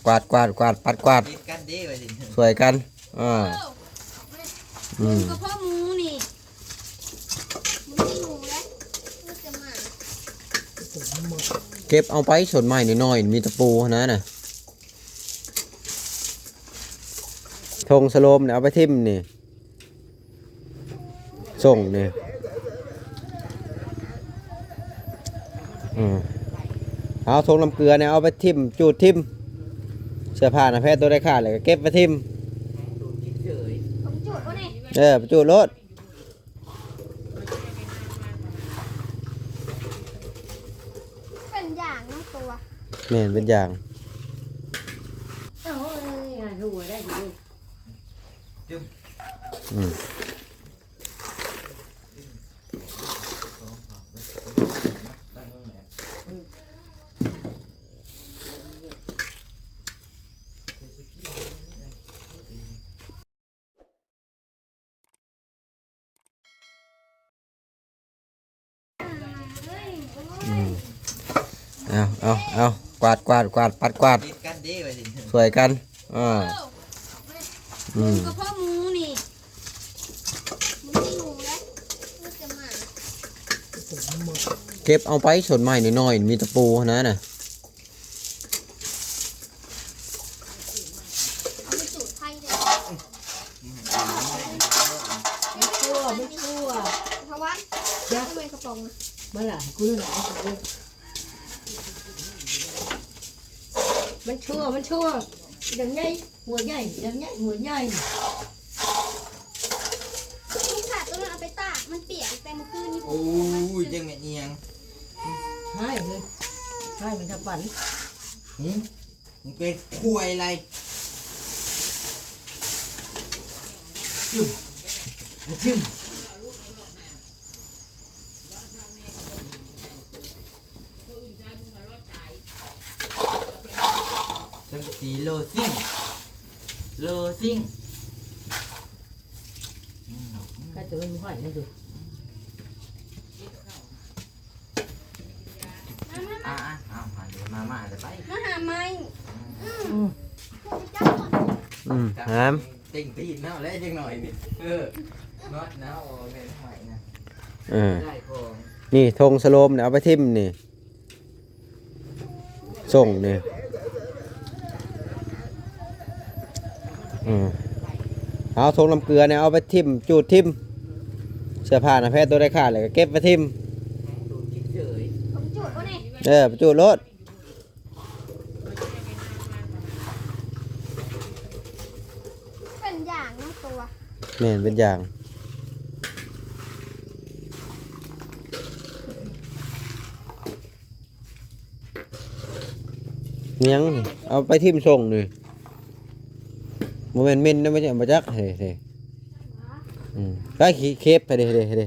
ກວາດ ກວາດ ກວາດ ປັດກວາດ ເຮັດກັນເດ້ວ່າຊິ ຊ່ວຍກັນ ອ່າ ເອີ ອືມ ກະເພາະໝູນີ້ ໝູ ໝູແຫຼະ ມີແຕ່ໝາ ເກັບເອົາໄປ ຕົ້ນໄມ້ນ້ອຍໆ ມີຕະປູຫັ້ນນະ ຖົງສະໂລມນີ້ ເອົາໄປຖິ້ມນີ້ ສົ້ງນີ້ ອືມ ເອົາຖົງນ້ຳເກືອນີ້ ເອົາໄປຖິ້ມ ຈູດຖິ້ມ ເສື້ອຜ້າໜ້າແພໂຕໃດຂາດແລ້ວກະເກັບໄປຖິ້ມ ເອີ ໄປຈູດໂລດ ເປັນຢາງເນາະໂຕ ແມ່ນ ເປັນຢາງ ໂອ້ຍ ຫາຫົວໄດ້ຢູ່ ອືມ. ອືມ ເອົາ ເອົາ ເອົາ ກວາດ ກວາດ ກວາດ ປັດກວາດ ເຮັດກັນເດ້ວ່າຊິ ຊ່ວຍກັນ ອ່າ ອືມ ກະເພາະໝູນີ້ ໝູ ໝູແຫຼະ ມີແຕ່ໝາ ເກັບເອົາໄປ ຕົ້ນໄມ້ນ້ອຍໆ ມີຕະປູຫັ້ນນະ ເອົາໄປຈູດໄຟເດີ ມັນຊົ່ວ ມັນຊົ່ວ ທະວັນ ເອົາໄວ້ກະປ໋ອງນະ ມາລະ ກູນະ ມັນຊົ່ວ ມັນຊົ່ວ ດັງໃຫຍ່ ຫົວໃຫຍ່ ດັງໃຫຍ່ ຫົວໃຫຍ່ ລູກສາວໂຕນັ້ນເອົາໄປຕາກ ມັນປຽກແຕ່ມື້ຄືນນີ້ ໂອ້ຍ ຈັ່ງແມ່ນອີ່ຫຍັງ ຮ້າຍເລີຍ ຮ້າຍມັນທຳປັນ ຫື ມຶງເປັນຄວາຍໄລ ຈຶ້ມ ຈຶ້ມ ສັງກະສີໂລຊິງ ໂລຊິງ ອືມ ໃກ້ຈະເລີ່ມຫ້ອຍແລ້ວດູ ອ່າ ອ່າ ເອົາ ມາ ມາ ມາ ໄປ ມາຫາໄມ້ ອືມ ອືມ ຫາມ ເຕັງຕີນເຮົາແລ້ວຈັກໜ້ອຍນີ້ ເອີ ນອດນະ ໂອ ແມ່ນຫອຍນະ ເອີ ໄດ້ຂອງ ນີ້ ຖົງສະໂລມນີ້ ເອົາໄປຖິ້ມນີ້ ສົ້ງນີ້ ອືມ ເອົາຖົງນ້ຳເກືອນີ້ ເອົາໄປຖິ້ມ ຈູດຖິ້ມ ເສື້ອຜ້າໜ້າແພໂຕໃດຂາດແລ້ວກະເກັບໄປຖິ້ມ ເອີ ໄປຈູດໂລດ. ເປັນຢາງເນາະໂຕ ແມ່ນ ເປັນຢາງ ຫຍັງ ເອົາໄປຖິ້ມສົ້ງນີ້ ບໍ່ແມ່ນເໝັນນະ ບໍ່ຈັກ ເຮີ້ ເຮີ້ ອືມ ໄປຂີ້ເຂັບ ເຮີ້ ເຮີ້ ເຮີ້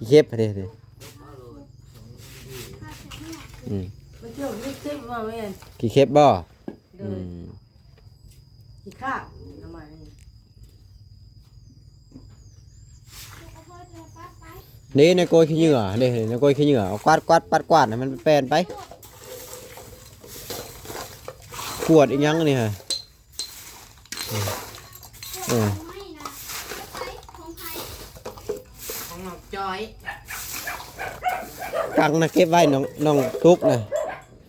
ເຂັບ ເຮີ້ ອືມ ໄປທ່ຽວຂີ້ເຂັບບໍ່ແມ່ນ ຂີ້ເຂັບບໍ່? ໂດຍ ອືມ ຂີ້ຂາດ ເອົາມານີ້ ນີ້ ໃນໂກຍຂີ້ເຫຍື້ອ ນີ້ ໃນໂກຍຂີ້ເຫຍື້ອ ເອົາກວາດ ກວາດ ປັດກວາດໃຫ້ມັນແປນໄປ ຂວດອີ່ຫຍັງນີ້ຫະ? ເອີ ເອີ ຂອງນ້ອງຈອຍ ກາງນະເກັບໄວ້ ນ້ອງ ນ້ອງຕຸກນະ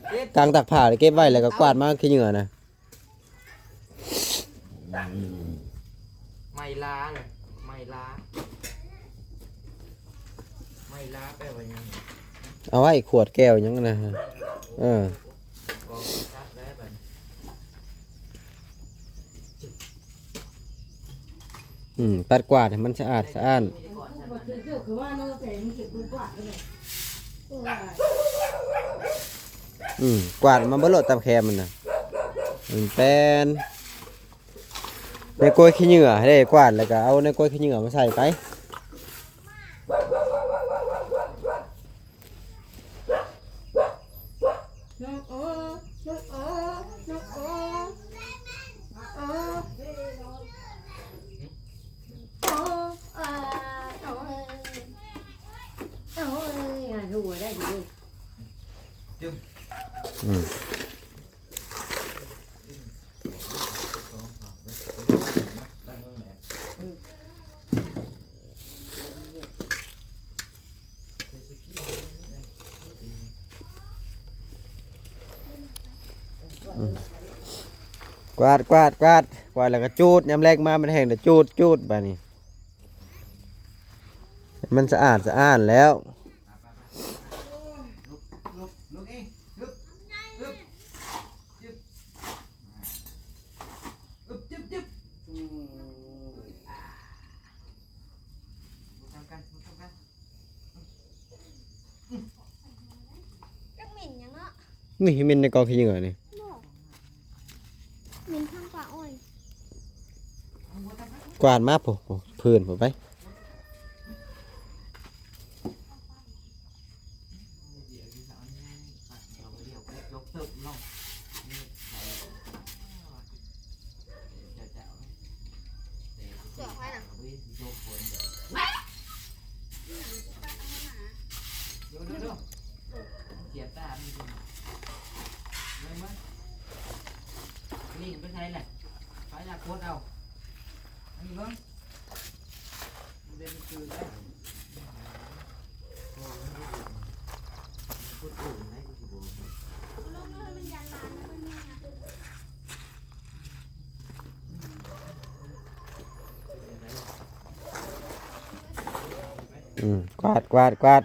ເກັບ ກາງຕາກຜ້າເກັບໄວ້ ແລ້ວກໍກວາດມາຂີ້ເຫຍື້ອນະ ໄມ້ລາເນາະ ໄມ້ລາ ໄມ້ລາແປວ່າຫຍັງ? ເອົາໄວ້ຂວດແກ້ວຫຍັງນະ ເອີ ອືມ ປັດກວາດໃຫ້ມັນສະອາດສະອ້ານ ອືມ ກວາດມາເບິ່ງໂລດຕາມແຄມມັນນະ ມັນແປນ ໃນໂກຍຂີ້ເຫຍື້ອເດ້ ກວາດແລ້ວກໍເອົາໃນໂກຍຂີ້ເຫຍື້ອມາໃສ່ໄປ. ອືມ. ກວາດ ກວາດ ກວາດ ກວາດແລ້ວກໍຈູດ ຍາມແລງມາມັນແຫ້ງແລ້ວຈູດ ຈູດ ບາດນີ້ ມັນສະອາດສະອ້ານແລ້ວ. ຈັກເໝັນຫຍັງເນາະ ນີ້ເໝັນໃນກອງຂີ້ເຫຍື້ອນີ້ ບໍ່ ເໝັນທາງປ່າອ້ອຍ ກວາດມາພຸ້ນ ພຸ້ນ ພື້ນພຸ້ນໄປ. ນີ້ໄປໃສແຫຼະ ໄປລາກກົດເອົາ ອັນນີ້ເບິ່ງ ອືມ ກວາດ ກວາດ ກວາດ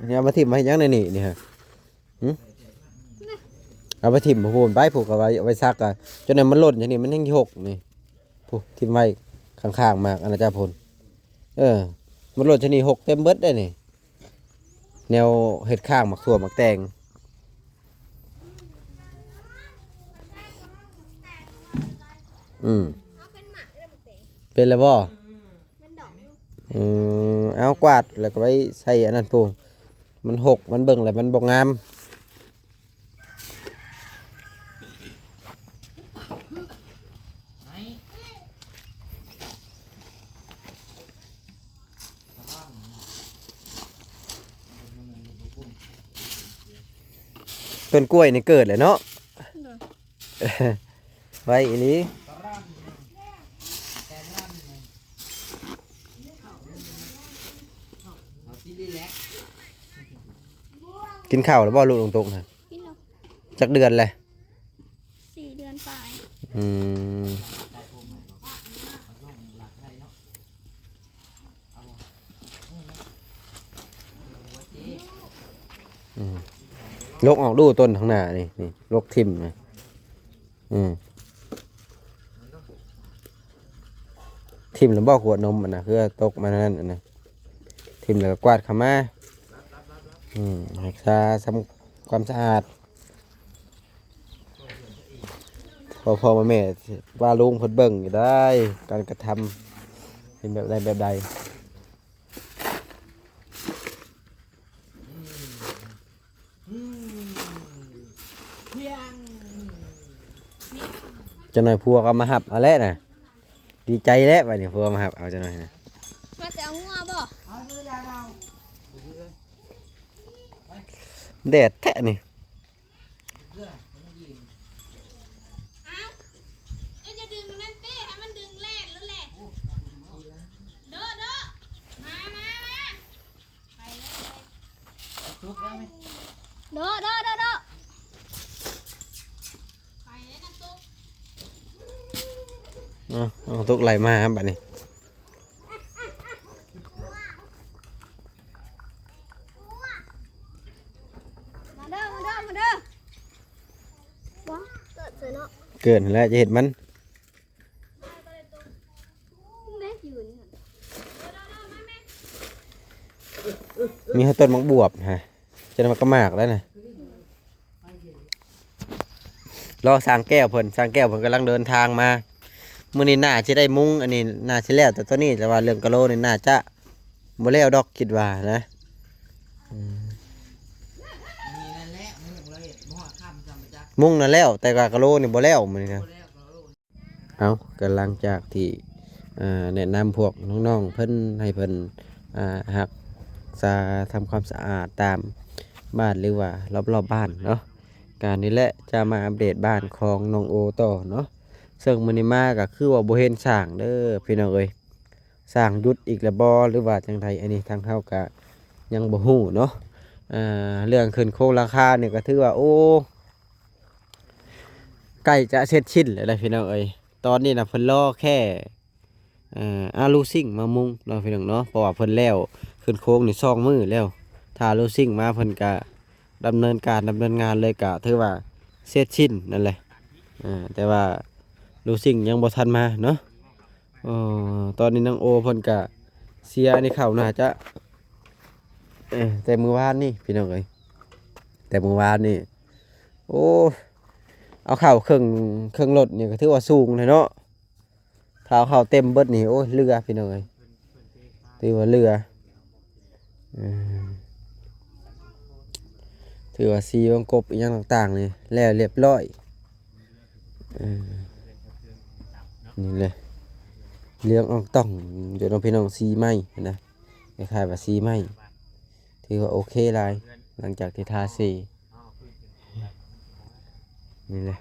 ນີ້ເອົາມາຖິ້ມໄວ້ຫຍັງໃນນີ້ ນີ້ຮະ ຫຶ ເອົາໄປຖິ້ມພຸ້ນໄປ ຜູ້ກໍໄວ້ ໄວ້ຊັກ ອະ ຈົນນັ້ນມັນຫຼົ່ນຈັ່ງນີ້ ມັນຍັງຫົກນີ້ ຜູ້ຖິ້ມໄວ້ຂ້າງໆໝາກອານາຈັກພຸ້ນ ເອີ ມັນຫຼົ່ນຊະນີ້ ຫົກເຕັມເບິດເດ້ນີ້ ແນວເຮັດຄ້າງໝາກຖົ່ວໝາກແຕງ. ອືມ ເປັນແລ້ວບໍ່? ອືມ ເອົາກວາດແລ້ວກໍໄປໃສ່ອັນນັ້ນພຸ້ນ ມັນຫົກ ມັນເບິ່ງແລ້ວມັນບໍ່ງາມ. ຕົ້ນກ້ວຍນີ້ເກີດແລ້ວເນາະ ໂດຍ ໄວອີ່ຫຼີ ກິນເຂົ້າແລ້ວບໍ່ ລູກນ້ອງຕຸກນະ? ກິນແລ້ວ ຈັກເດືອນແລ້ວ? ສີ່ເດືອນປາຍ. ອືມ ອືມ ຫຼົກອອກດູ ຕົ້ນທາງໜ້ານີ້ ນີ້ ຫຼົກຖິ້ມນະ. ອືມ ຖິ້ມແລ້ວບໍ່ ຂວດນົມອັນນະ ຄືຕົກມານັ້ນ ອັນນະ ຖິ້ມແລ້ວກໍກວາດເຂົ້າມາ. ອືມ ຮັກສາສຳ ຄວາມສະອາດ ພໍ່ໆ ແມ່ໆ ປ້າລຸງເພິ່ນເບິ່ງຢູ່ໄດ໋ ການກະທຳເປັນແບບໃດ ແບບໃດ. ຈັກໜ່ອຍຜົວກໍມາຮັບເອົາແຫຼະນະ ດີໃຈແຫຼະ ບາດນີ້ຜົວມາຮັບເອົາຈັກໜ່ອຍນະ. ມາແຕ່ເອົາງົວບໍ່? ແດດແທ້ນີ້. ເຈົ້າຢ່າດຶງມັນເປ້ ໃຫ້ມັນດຶງແລ່ນໂລດແຫຼະ. ໂດະ ໂດະ ມາ ມາ ມາ ໄປເລີຍ ໂດະ ໂດະ ໂດະ ໂດະ ໄປເລີຍນະຕຸກ. ເອົາ ເອົາຕຸກໄລ່ມາບາດນີ້. ມາເດີ ມາເດີ ມາເດີ. ວ້າ ເກີດໃສ່ເນາະ ເກີດຫັ້ນແຫຼະ ຈະເຮັດມັນ ເດ້ຢູ່ນີ້ ມີແຕ່ຕົ້ນໝາກບວບຫັ້ນ ຈະໄດ້ໝາກກະໝາກແລ້ວນະ. ລໍຊ່າງແກ້ວເພິ່ນ ຊ່າງແກ້ວເພິ່ນກຳລັງເດີນທາງມາ. ມື້ນີ້ໜ້າຊິໄດ້ມຸງ ອັນນີ້ໜ້າຊິແລ້ວແຕ່ໂຕນີ້ ແຕ່ວ່າເລື່ອງກະໂຫຼນີ້ໜ້າຈະບໍ່ແລ້ວດອກ ຄິດວ່ານະ. ອືມ ມຸງນັ້ນແລ້ວ ແຕ່ວ່າກະໂຫຼນີ້ບໍ່ແລ້ວມື້ນີ້ນະ. ເອົາ ກໍຫຼັງຈາກທີ່ ອ່າ ແນະນຳພວກນ້ອງໆເພິ່ນ ໃຫ້ເພິ່ນ ອ່າ ຮັກສາທຳຄວາມສະອາດຕາມບ້ານ ຫຼືວ່າລອບໆບ້ານເນາະ, ກະນີ້ແຫຼະຈະມາອັບເດດບ້ານຂອງນ້ອງໂອຕໍ່ເນາະ. ເຊິ່ງມື້ນີ້ມາກໍຄືວ່າບໍ່ເຫັນຊ່າງເດີພີ່ນ້ອງເອີຍ, ຊ່າງຢຸດອີກແລ້ວບໍ່ ຫຼືວ່າຈັ່ງໃດ ອັນນີ້ທາງເຮົາກະຍັງບໍ່ຮູ້ເນາະ. ອ່າ ເລື່ອງຂຶ້ນໂຄງຫຼັງຄານີ້ກໍຖືວ່າ ໂອ້ ໃກ້ຈະເສັດສິ້ນແລ້ວເດ້ພີ່ນ້ອງເອີຍ. ຕອນນີ້ນະເພິ່ນລໍແຄ່ ເອີ ອາລູຊິງມາມຸງເນາະພີ່ນ້ອງເນາະ ເພາະວ່າເພິ່ນແລ້ວຂຶ້ນໂຄງນີ້ສອງມື້ແລ້ວ. ຖ້າອາລູຊິງມາເພິ່ນກະດຳເນີນການດຳເນີນງານເລີຍ ກະຖືວ່າເສັດສິ້ນນັ້ນແຫຼະ. ເອີ ແຕ່ວ່າລູຊິງຍັງບໍ່ທັນມາເນາະ. ໂອ້ ຕອນນີ້ນາງໂອເພິ່ນກະເສຍອັນນີ້ເຂົ້າໜ້າຈະ ເອີ ແຕ່ມື້ວານນີ້ພີ່ນ້ອງເອີຍ ແຕ່ມື້ວານນີ້. ໂອ້ ເອົາເຂົ້າເຄິ່ງ ເຄິ່ງລົດນີ້ກະຖືວ່າສູງແລ້ວເນາະ. ຖ້າເອົາເຂົ້າເຕັມເບິດນີ້ ໂອ້ຍ ເຫຼືອພີ່ນ້ອງເອີຍ ຖືວ່າເຫຼືອ. ເອີ ຖືວ່າສີວົງກົບອີ່ຫຍັງຕ່າງໆນີ້ແລ້ວລຽບລ້ອຍ. ເອີ ນີ້ແຫຼະ ເຫຼືອງອອງຕ່ອງຢູ່ເນາະພີ່ນ້ອງ ສີໃໝ່ຫັ້ນນະ ຄ້າຍໆວ່າສີໃໝ່. ຖືວ່າໂອເຄຫຼາຍ ຫຼັງຈາກທີ່ທາສີ. ນີ້ແຫຼະ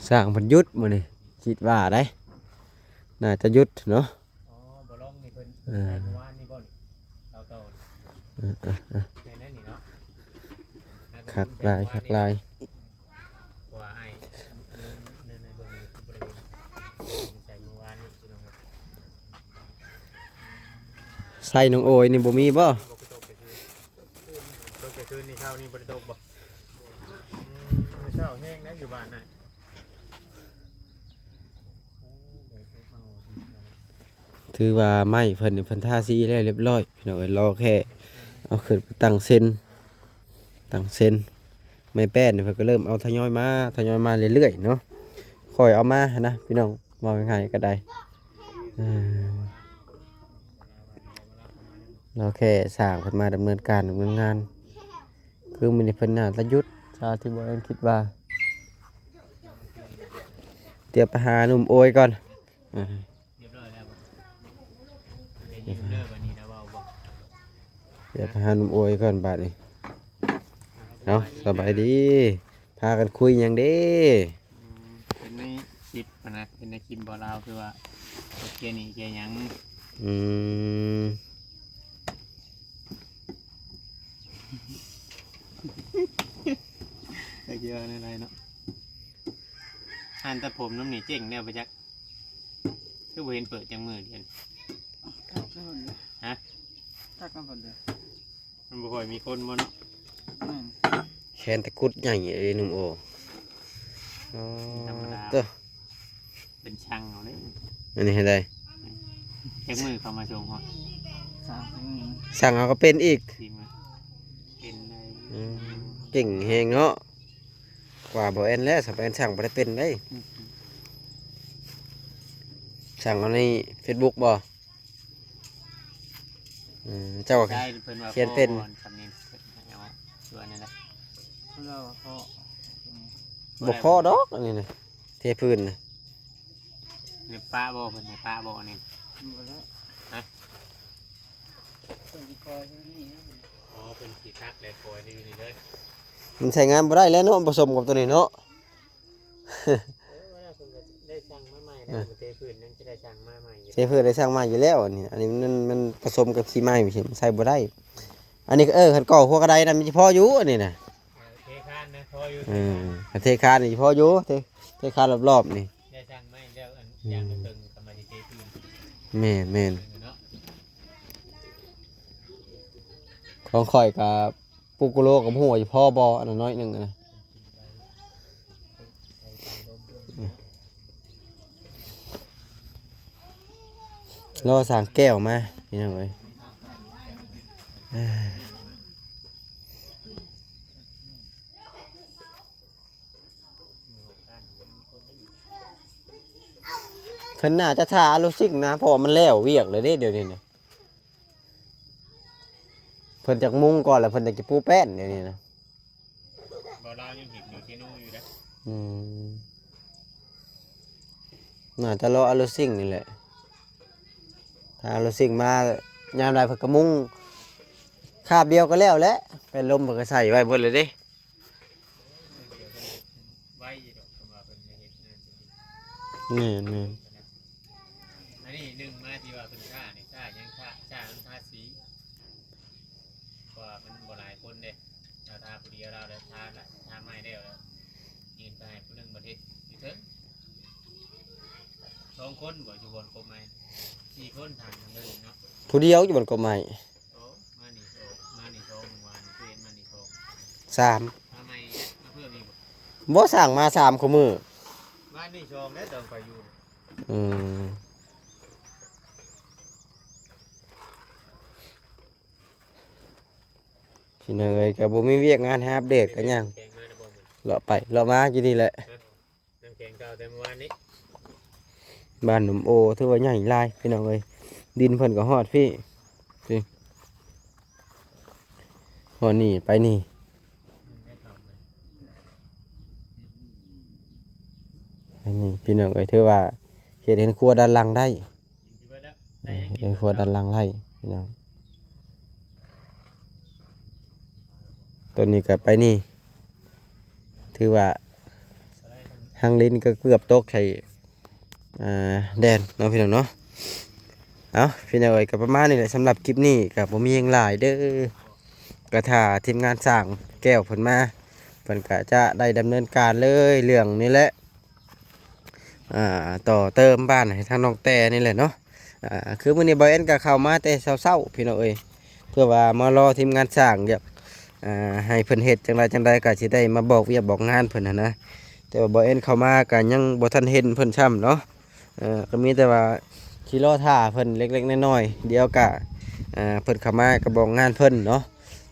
ຊ່າງເພິ່ນຢຸດມື້ນີ້ ຄິດວ່າໄດ໋ ໜ້າຈະຢຸດເນາະ. ອໍ ບໍ່ລອງນີ້ເພິ່ນ ເອີ ໃສ່ມື້ວານນີ້ບໍ່ນີ້ ເອົາຕໍ່ ເອີ ເອີ ເອີ ແມ່ນແລ້ວນີ້ເນາະ. ຄັກຫຼາຍ ຄັກຫຼາຍ. ເພາະວ່າອ້າຍ ໃນ ໃນເບິ່ງນີ້ຄືບໍ່ໄດ້ເຫັນ ໃສ່ມື້ວານນີ້ພີ່ນ້ອງເອີຍ. ໃສ່ນ້ອງໂອຍນີ້ບໍ່ມີບໍ່? ບໍ່ໄດ້ຕົກແຕ່ຄືນ ຕົກແຕ່ຄືນນີ້ ເຊົ້ານີ້ບໍ່ໄດ້ຕົກບໍ່? ອືມ ເຊົ້າແຮງນະຢູ່ບ້ານນະ. ຖືວ່າໄມ້ເພິ່ນນີ້ ເພິ່ນທາສີແລ້ວລຽບລ້ອຍພີ່ນ້ອງເອີຍ ລໍແຄ່ເອົາຂຶ້ນໄປຕັ້ງເຊັນ ຕັ້ງເຊັນ. ໄມ້ແປ້ນນີ້ເພິ່ນກະເລີ່ມເອົາທະຍອຍມາ ທະຍອຍມາເລື້ອຍໆເນາະ ຄ່ອຍເອົາມາຫັ້ນນະພີ່ນ້ອງ ເວົ້າງ່າຍໆກະໄດ້. ເອີ ລໍແຄ່ຊ່າງເພິ່ນມາດຳເນີນການດຳເນີນງານ. ຄືມື້ນີ້ເພິ່ນໜ້າຈະຢຸດ ຊາວທີ່ບໍ່ແມ່ນຄິດວ່າ ຕຽມໄປຫາໜຸ່ມໂອຍກ່ອນ. ອາ ຮຽບຮ້ອຍແລ້ວບໍ່? ໄດ້ຍິນເດີບາດນີ້ນະ ເວົ້າບໍ່? ດຽວໄປຫາໜຸ່ມໂອຍກ່ອນບາດນີ້. ເອົາ ສະບາຍດີ ພາກັນຄຸຍຫຍັງເດ້? ອືມ ເຫັນໃນຄລິບຫັ້ນນະ ເຫັນໃນຄລິບບໍ່ລາວ ຄືວ່າເຂົາເຄຍໜີເຄຍຫຍັງ. ອືມ ຈັກຊິວ່າແນວໃດເນາະ. ຮ້ານຕັດຜົມນຳນີ້ເຈັ້ງແລ້ວບໍ່ຈັກ ຄືບໍ່ເຫັນເປີດຈັກມື້ດຽວນີ້? ຕັດແລ້ວເດ້. ຮະ? ຕັດແລ້ວເດ້. ມັນບໍ່ຄ່ອຍມີຄົນບໍ່ເນາະ? ແມ່ນ. ແຂນຕະກຸດໃຫຍ່ເດ້ໜຸ່ມໂອ. ອໍ ທຳມະດາ ເຕີ ເປັນຊ່າງເອົາເດ້. ອັນນີ້ໃຫ້ໄດ້ ຈັກມື້ເຂົາມາສົ່ງຮອດ? ສາມສີ່ມື້. ຊ່າງເອົາກະເປັນອີກ. ສີ່ມື້ ເປັນໄດ້. ອືມ ເກັ່ງແຮງເນາະ. ກວ່າບໍ່ແອນແລ້ວ ສະ ບໍ່ແອນຊ່າງບໍ່ໄດ້ເປັນເດ້. ອືມ ຊ່າງເອົາໃນເຟສບຸກບໍ່? ເອີ ເຈົ້າ ໃຊ່ ເພິ່ນວ່າ ຂຽນເປັນ ພໍບໍ່ ຄຳນີ້ ເອົາສ່ວນນັ້ນນະ ເພິ່ນວ່າພໍ ບໍ່ພໍດອກອັນນີ້ນະ ເທພື້ນນະ. ໃຫ້ປະບໍ່ ເພິ່ນໃຫ້ປະບໍ່ອັນນີ້? ບໍ່ແລ້ວ. ຮະ? ເພິ່ນຊິກ່ອຍຢູ່ນີ້. ອໍ ເພິ່ນຊິຕັກແລ້ວກ່ອຍຢູ່ນີ້ເລີຍ. ມັນໃຊ້ງານບໍ່ໄດ້ແລ້ວເນາະ ປະສົມກັບໂຕນີ້ເນາະ. ເອີ ເພິ່ນກະໄດ້ສ້າງມາໃໝ່ແລ້ວ ເອີ ເທພື້ນຍັງຊິໄດ້ສ້າງມາໃໝ່ຢູ່ ເທພື້ນໄດ້ສ້າງໃໝ່ຢູ່ແລ້ວ. ອັນນີ້ ອັນນີ້ມັນ ມັນປະສົມກັບຂີ້ໄມ້ ມັນໃຊ້ບໍ່ໄດ້. ອັນນີ້ ເອີ ຄັນກໍ່ຫົວກະໄດນະ ມັນຊິພໍຢູ່ ອັນນີ້ນະ. ເອີ ເທຄານນະ ພໍຢູ່. ເອີ ເທຄານນີ້ພໍຢູ່ ເທ ເທຄານລອບໆນີ້ ໄດ້ສ້າງໃໝ່ແລ້ວ. ອັນ ອືມ ຢ່າງມັນເຖິງກະມາຊິເທພື້ນ. ແມ່ນໆ ເອີ ເນາະ. ຂອງຂ້ອຍກະ ປູກໂກໂລກະບໍ່ຮູ້ວ່າຊິພໍບໍ່ ອັນນັ້ນໜ້ອຍໜຶ່ງນະ. ລໍສ້າງແກ້ວມາ ພີ່ນ້ອງເອີຍ. ເພິ່ນໜ້າຈະຖ້າອາລູຊິງນະ ເພາະວ່າມັນແລ້ວວຽກແລ້ວເດ້ ດຽວນີ້ນະ. ເພິ່ນຈັກມຸງກ່ອນ ແລ້ວເພິ່ນຈັກຊິປູແປ້ນ ດຽວນີ້ນະ. ບໍ່ ລາວຍັງເຮັດຢູ່ເຊໂນຢູ່ເດ້. ອືມ ໜ້າຈະລໍອາລູຊິງນີ້ແຫຼະ. ຖ້າອາລູຊິງມາຍາມໃດເພິ່ນກະມຸງຄາບດຽວກະແລ້ວແຫຼະ. ແປ້ນລົມເພິ່ນກະໃສ່ໄວ້ເບິດແລ້ວເດ້. ໄວຢູ່ດອກ ຄຳວ່າເພິ່ນເຮັດງານ. ແມ່ນໆ. ອັນນີ້ໜຶ່ງມາທີ່ວ່າເພິ່ນຊ້ານີ້ ຊ້າຫຍັງ? ຊ້າ ຊ້ານຳທາສີ ເພາະວ່າມັນບໍ່ຫຼາຍຄົນເດ້. ຖ້າ າຜູ້ດຽວລາວແລ້ວ ທາລະ ທາໄມ້ແລ້ວ ແລ້ວຍື່ນໄປໃຫ້ຜູ້ໜຶ່ງ ບັດເຮັດຢູ່ເທິງ. ສອງຄົນບໍ່ ຢູ່ບ່ອນກົກໄມ້ ສີ່ຄົນ ທາງທາງເດີນເນາະ ຜູ້ດຽວຢູ່ບ່ອນກົກໄມ້. ໂອ້ ມານີ້ສອງ ມານີ້ສອງ ມື້ວານຄືເຫັນມານີ້ສອງ ສາມ ມາໃໝ່ ມາເພີ່ມອີກບໍ່? ບໍ່ ສ້າງມາສາມຄູ່ມື້. ວານນີ້ສອງແລ້ວ ຕອນຂ້ອຍຢູ່. ອືມ ພີ່ນ້ອງເອີຍ ກໍບໍ່ມີວຽກງານໃຫ້ອັບເດດ ກໍຍ່າງ ແຂງມາແລ້ວບໍ່ມື້ ເລາະໄປເລາະມາຢູ່ນີ້ແຫຼະ. ຮະ ນ້ຳແຂງເກົ່າແຕ່ມື້ວານນີ້. ບ້ານໜຸ່ມໂອ ຖືວ່າໃຫຍ່ຫຼາຍພີ່ນ້ອງເອີຍ ດິນເພິ່ນກໍຮອດພີ້ ພີ້ ຮອດນີ້ໄປນີ້ ໄປນີ້ ພີ່ນ້ອງເອີຍ ຖືວ່າເຮັດເຮືອນຄົວດ້ານຫຼັງໄດ້. ເອີ ເຮັດເຮືອນຄົວດ້ານຫຼັງໄດ້ພີ່ນ້ອງ. ຕົວນີ້ກໍໄປນີ້ ຖືວ່າຮັງລິນກໍເກືອບຕົກໃສ່ ອ່າ ແດນເນາະພີ່ນ້ອງເນາະ. ເອົາ ພີ່ນ້ອງເອີຍ ກໍປະມານນີ້ແຫຼະ ສຳລັບຄລິບນີ້ກໍບໍ່ມີຫຍັງຫຼາຍເດີ ກໍຖ້າທີມງານຊ່າງແກ້ວເພິ່ນມາ ເພິ່ນກໍຈະໄດ້ດຳເນີນການເລີຍເລື່ອງນີ້ແຫຼະ. ອ່າ ຕໍ່ເຕີມບ້ານໃຫ້ທາງນ້ອງແຕ່ນີ້ແຫຼະເນາະ. ອ່າ ຄືມື້ນີ້ບ່າວແອນກໍເຂົ້າມາແຕ່ເຊົ້າໆ ພີ່ນ້ອງເອີຍ ເພື່ອວ່າມາລໍທີມງານຊ່າງ ຢາກ ອ່າ ໃຫ້ເພິ່ນເຮັດຈັ່ງໃດຈັ່ງໃດ ກໍຊິໄດ້ມາບອກວຽກບອກງານເພິ່ນຫັ້ນນະ. ແຕ່ວ່າບ່າວແອນເຂົ້າມາກໍຍັງບໍ່ທັນເຫັນເພິ່ນຊ້ຳເນາະ. ເອີ ກໍມີແຕ່ວ່າຊິລໍຖ້າເພິ່ນເລັກໆນ້ອຍໆ ດຽວກໍ ອ່າ ເພິ່ນເຂົ້າມາກໍບອກງານເພິ່ນເນາະ.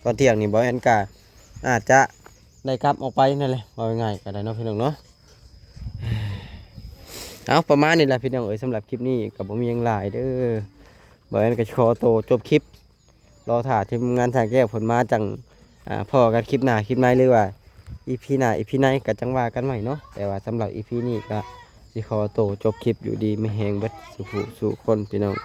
ຕອນທ່ຽງນີ້ບ່າວແອນກໍອາດຈະໄດ້ກັບອອກໄປນັ້ນແຫຼະ ເວົ້າງ່າຍໆກໍໄດ້ເນາະ ພີ່ນ້ອງເນາະ. ເອົາ ປະມານນີ້ແຫຼະພີ່ນ້ອງເອີຍ ສຳລັບຄລິບນີ້ກໍບໍ່ມີຫຍັງຫຼາຍເດີ. ບ່າວແອນກໍຂໍໂຕຈົບຄລິບ ລໍຖ້າທີມງານຊ່າງແກ້ວເພິ່ນມາ ຈັ່ງ ອ່າ ພໍ້ກັນຄລິບໜ້າຄລິບໃນ ຫຼືວ່າອີພີໜ້າອີພີໃນກໍຈັ່ງວ່າກັນໃໝ່ເນາະ. ແຕ່ວ່າສຳລັບອີພີນີ້ກໍຊິຂໍໂຕຈົບຄລິບ ຢູ່ດີມີແຮງເບິດສູ່ຜູ້ສູ່ຄົນ ພີ່ນ້ອງ.